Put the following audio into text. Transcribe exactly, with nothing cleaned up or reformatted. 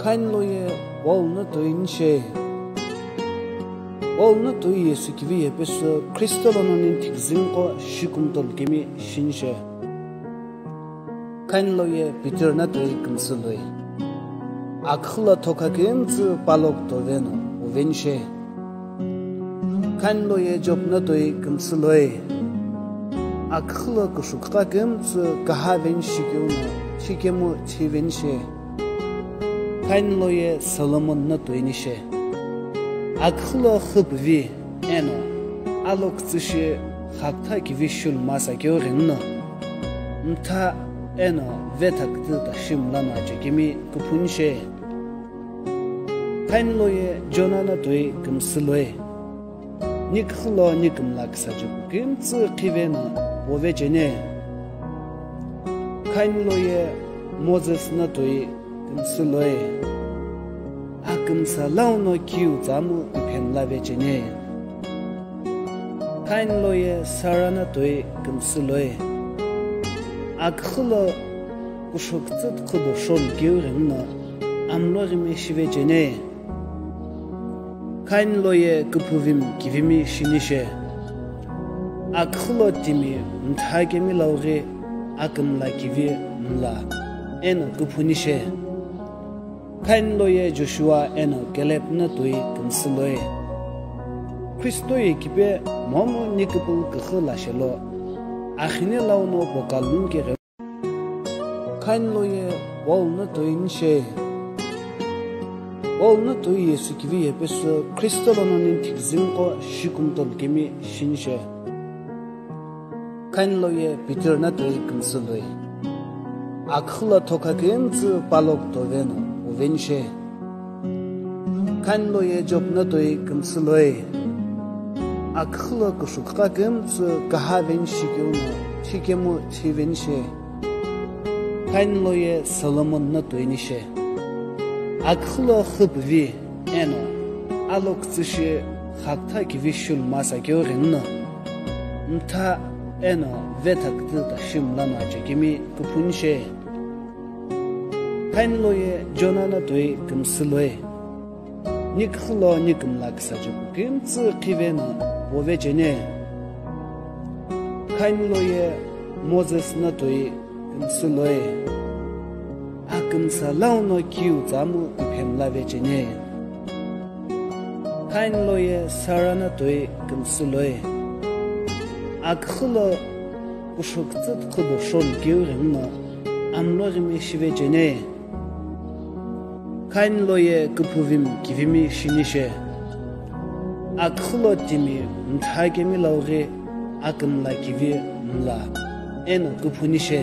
Khani lo ye Paul no toi nishe. Paul no toi Yesu kivi ye pesü Kristo lono nini thiküzümiqo shikumtolu kemi shinishe. Khani lo ye Peter no toi kümsü loi. Aküxü lo thokha kümtsü palok toveno uvenishe. Khani lo ye Job no toi kümsü loi. Aküxü lo kushukha kümtsü kaha veni shikeu no shikemu chivenishe. Khani lo ye Solomon no toi nishe. Aküxü lo xüpüvi eno alokütsü shi xakütha kivi shulu masa keu ghino. Mtha eno vetha kütü ta shimla no achekemi küphunishe. Khani lo ye Jonah no toi kümsü loi. Niküxü lo nikümla küsache kümtsü khive no povecheni. Khani lo ye Moses no toi kümsü loi. Akümsa lau no kiu tsamu iphenla vecheni. Khani lo ye Sarah no toi kümsü loi. Aküxü lo kushokütsü tükhüdo shon keu ghino amlo ghime shivecheni. Khani lo ye küphuvimi kivimi shinishe. Aküxü lo timi mtha kemi lau ghi akümla kivi mla eno küphunishe. Khani lo ye Joshua eno Caleb no toi kümsü loi. Kristo ye kipe momu niküpü küxü la shelo. Axini lau no pokalun keghe. Khani lo ye Paul no toi nishe. Paul no toi Yesu kivi ye pesü Kristo lono nini thiküzümiqo shikumtolu kemi shinishe. Khani lo ye Peter no toi kümsü loi. Aküxü lo thokha kümtsü palok toveno uvenishe. Khani lo ye Job no toi kümsü loi. Aküxü lo kushukha kümtsü kaha veni shikeu no shikemu chivenishe. Khani lo ye Solomon no toi nishe. Aküxü lo xüpüvi eno alokütsü shi xakütha kivi shulu masa keu ghino. Mtha eno vetha kütü ta shimla no achekemi küphunishe. Khani lo ye Jonah no toi kümsü loi. Niküxü lo nikümla küsache kümtsü khive no povecheni. Khani lo ye Moses no toi kümsü loi. Akümsa lau no kiu tsamu iphenla vecheni. Khani lo ye Sarah no toi kümsü loi. Aküxü lo kushokütsü tükhüdo shon keu ghino amlo ghime shivecheni. Khani lo ye küphuvimi kivimi shinishe. Aküxü lo timi mtha kemi lau ghi akümla kivi mla eno küphunishe.